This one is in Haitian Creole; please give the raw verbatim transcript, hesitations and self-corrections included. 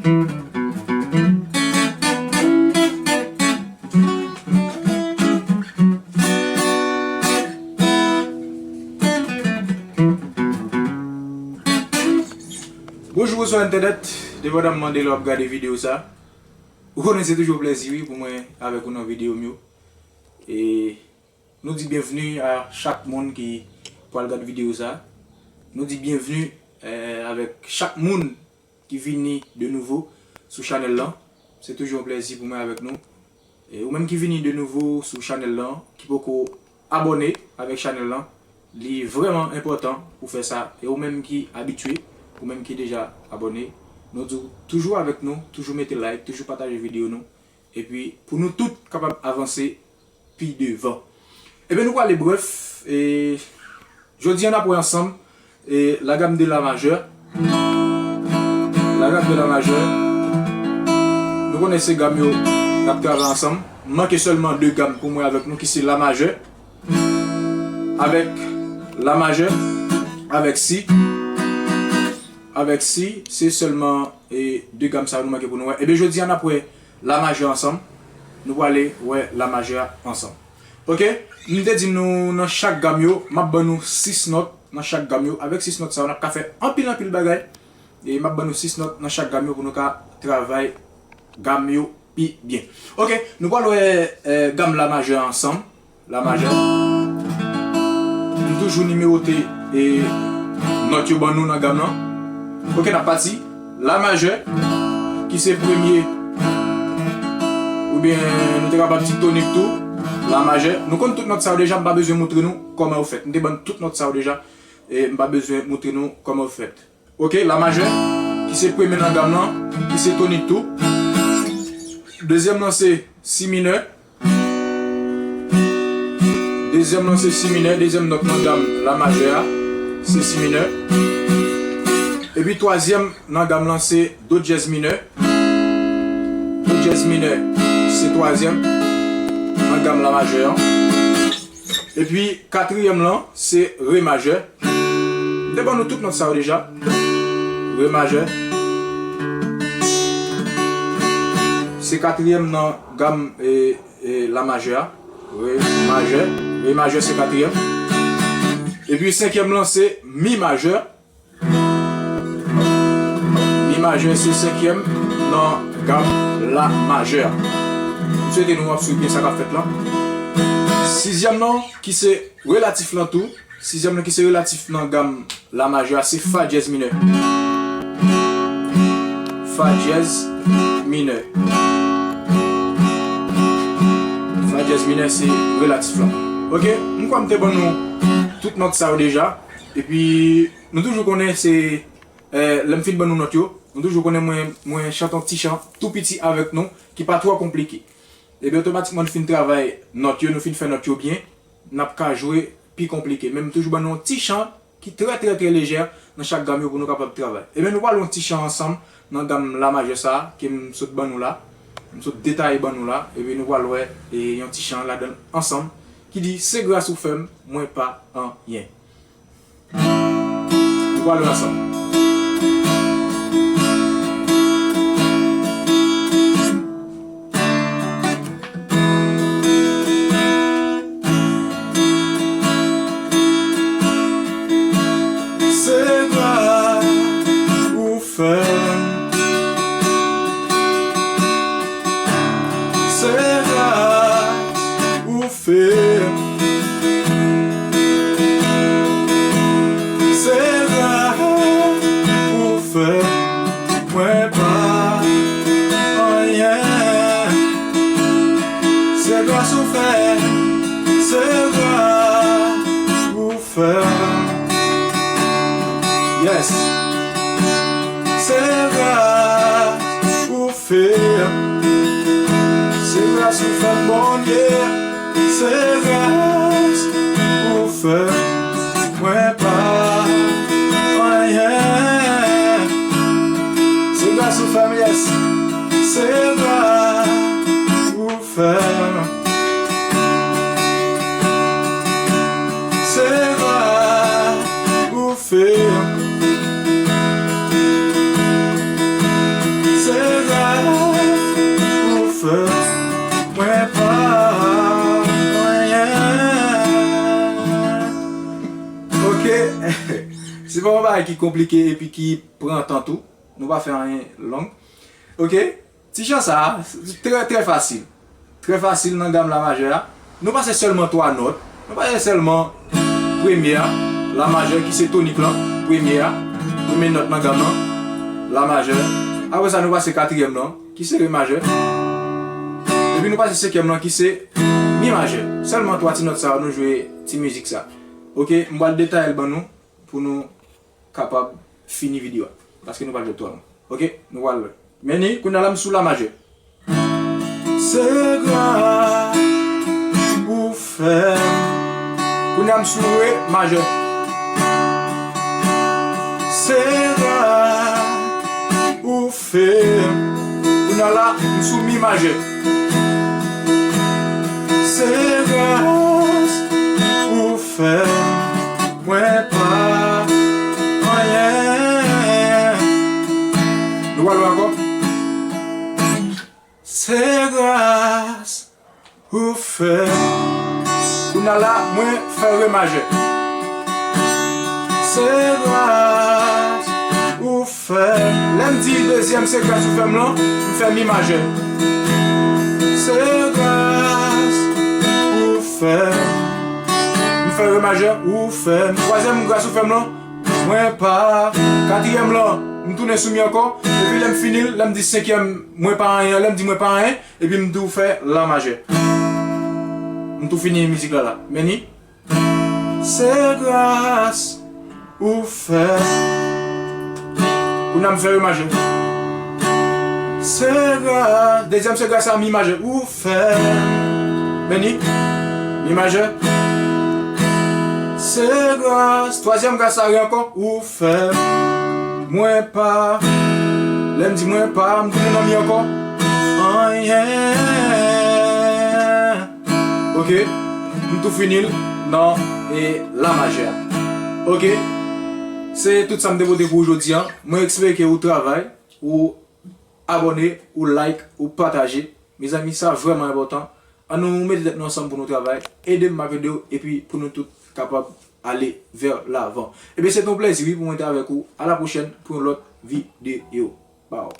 Bonjou, bonswa entènèt. Depandaman de lè w ap gade videyo sa, ou konnen se toujou yon plèzi, wi, pou mwen avèk ou nan videyo m yo. E nou di byenvni a chak moun ki pral gade videyo sa. Nou di byenvni, eh, avèk chak moun ki vini de nouvo sou chanèl lan. Se toujou yon plèzi pou mwen avèk nou. E ou menm ki vini de nouvo sou chanèl lan, ki poko abòne avèk chanèl lan, li vrèman enpòtan pou fè sa. E ou menm ki abitye, ou menm ki deja abòne, nou di w toujou avèk nou, toujou mete like, toujou pataje videyo nou. Epi pou nou tout kapab avanse pi devan. Ebyen, nou prale brèf, e jodi a n ap wè ansanm, e la gamme de la majeur. La gamme de la majeur. Nou konnen se gam yo n ap travay ansanm. Manke sèlman de gam pou mwen avèk nou ki se la majeur. Avèk la majeur, avèk si. Avèk si, se sèlman, e, de gam sa yo nou manke pou nou wè. Ebyen, jodi a n ap wè la majeur ansanm. Nou prale wè la majeur ansanm. Oke? M te di nou nan chak gam yo, m ap ban nou sis nòt nan chak gam yo. Avèk sis nòt sa yo, n ap ka fè anpil, anpil bagay. E m ap ban nou sis nòt nan chak gam yo pou nou ka travay gam yo pi byen. Oke, nou pral wè, eh, gam la majè ansanm. La majè. Nou toujou nimewote, eh, nòt yo ban nou nan gam lan. Oke, n ap pati. La majè, ki se premye, oubyen nou te kapab di tonik tou. La majè. Nou konn tout nòt sa yo deja, m pa bezwen moutre nou kòman yo fèt. M te ban nou tout nòt sa yo deja, e m pa bezwen moutre nou kòman yo fèt. Oke, la majè, ki se premye nan gam lan, ki se tonik tou. Dezyèm lan se si minè. Dezyèm lan se si minè, dezyèm nòt nan gam la majè a, se si minè. Epi twazyèm nan gam lan se do dyèz minè. Do dyèz minè, se twazyèm nan gam la majè an. Epi katriyèm lan, se re majè. M te ban nou tout nòt sa yo deja. Re majè. Se katriyèm nan gam, e, e, la majè a. Re majè. Re majè se katriyèm. Epi senkyèm lan se mi majè. Mi majè se senkyèm nan gam la majè. M swete nou ap swiv byen sa k ap fèt lan. Sizyèm lan, ki se relatif lan tou. Sizyèm lan, ki se relatif nan gam la majè a, se fa dyèz minè. Fa dyèz minè. Fa dyèz minè se relatif lan. Oke, m kwè m te ban nou tout nòt sa yo deja. Epi, nou toujou konnen se, eh, lè m fin ban nou nòt yo, nou toujou konnen mwen, mwen chante yon ti chan tou piti avèk nou, ki pa twò konplike. Ebyen, otomatikman, nou fin travay nòt yo, nou fin fè nòt yo byen, n ap ka jwe pi konplike. Men m toujou ban nou yon ti chan ki trè, trè, trè lejè nan chak gam yo pou nou kapab travay. Ebyen, nou pral yon ti chan ansanm nan gam la majè sa a ke m sot ban nou la, m sot detaye ban nou la. Ebyen, nou pral wè, e, yon ti chan ladan l ansanm ki di, se gras ou fè m, mwen pa anyen. Nou pral wè ansanm. Se gras ou fè m. Se gras ou fè m. Se gras ou fè m. Mwen pa anyen. Se gras ou fè m. Se gras ou fè m. Yes. Se gras ou fè m. Se gras ou fè m, Bondye. Se gras ou fè m. Mwen pa anyen. Se gras ou fè m, yes. Se gras ou fè m. Se gras ou fè m. Se ki konplike epi ki pran tan tou. Nou pa fè anyen long. Ok? Ti jan sa a, trè, trè fasil. Trè fasil nan gam la majè a. Nou pase sèlman twa nòt. Nou pase sèlman premye a, la majè, ki se tonik lan, premye a, premye nòt nan gam lan, la majè. Apre sa, nou pase katriyèm lan, ki se re majè. Epi nou pase senkyèm lan, ki se mi majè. Sèlman twa ti nòt sa yo, nou jwe ti mizik sa. Ok, m pral detaye l ban nou pou nou kapab fini videyo a. Paske nou pral jwe twò long. Ok, nou pral men ni, kounye a la m sou la majè. Se gras ou fè m. Kounye a m sou re majè. Se gras ou fè m. Kounye a la m sou mi majè. Se gras ou fè m. Mwen pa anyen. Nou pral wè ankò. Se gras ou fè. Kounye a la, mwen fè re majè. Se gras ou fè. Lè m di dezyèm se gras ou fè m lan, m fè mi majè. Se gras ou fè. M fè re majè, ou fè. Twazyèm gras ou fè m lan, mwen pa. Katriyèm lan, m tounen sou mi ankò. Epi lè m fini l, lè m di senkyèm, mwen pa anyen, lè m di mwen pa anyen, epi m tou fè la majè. M tou fini mizik la la. Men ni. Se gras ou fè. Kounye a m fè re majè. Se gras, dezyèm se gras a mi majè. Ou fè. Men ni. Mi majè. Se gras, twazyèm gras a re ankò. Ou fè. Mwen pa. Lè m di mwen pa, m tounen nan mi ankò. Anyen. Ok, m tou fini l nan e la majè a. Ok, se tout sa m te pote pou ou jodi a. Mwen espere ke ou travay, ou abòne, ou like, ou pataje. Mezanmi, sa vrèman enpòtan. Ann nou mete tèt nou ansanm pou nou travay. Ede m, m ap ede w, epi pou nou tout kapab ale vè lavan. Ebyen, se te yon plèzi, wi, pou mwen te avèk ou. A la pwochèn pou yon lòt videyo. Baw.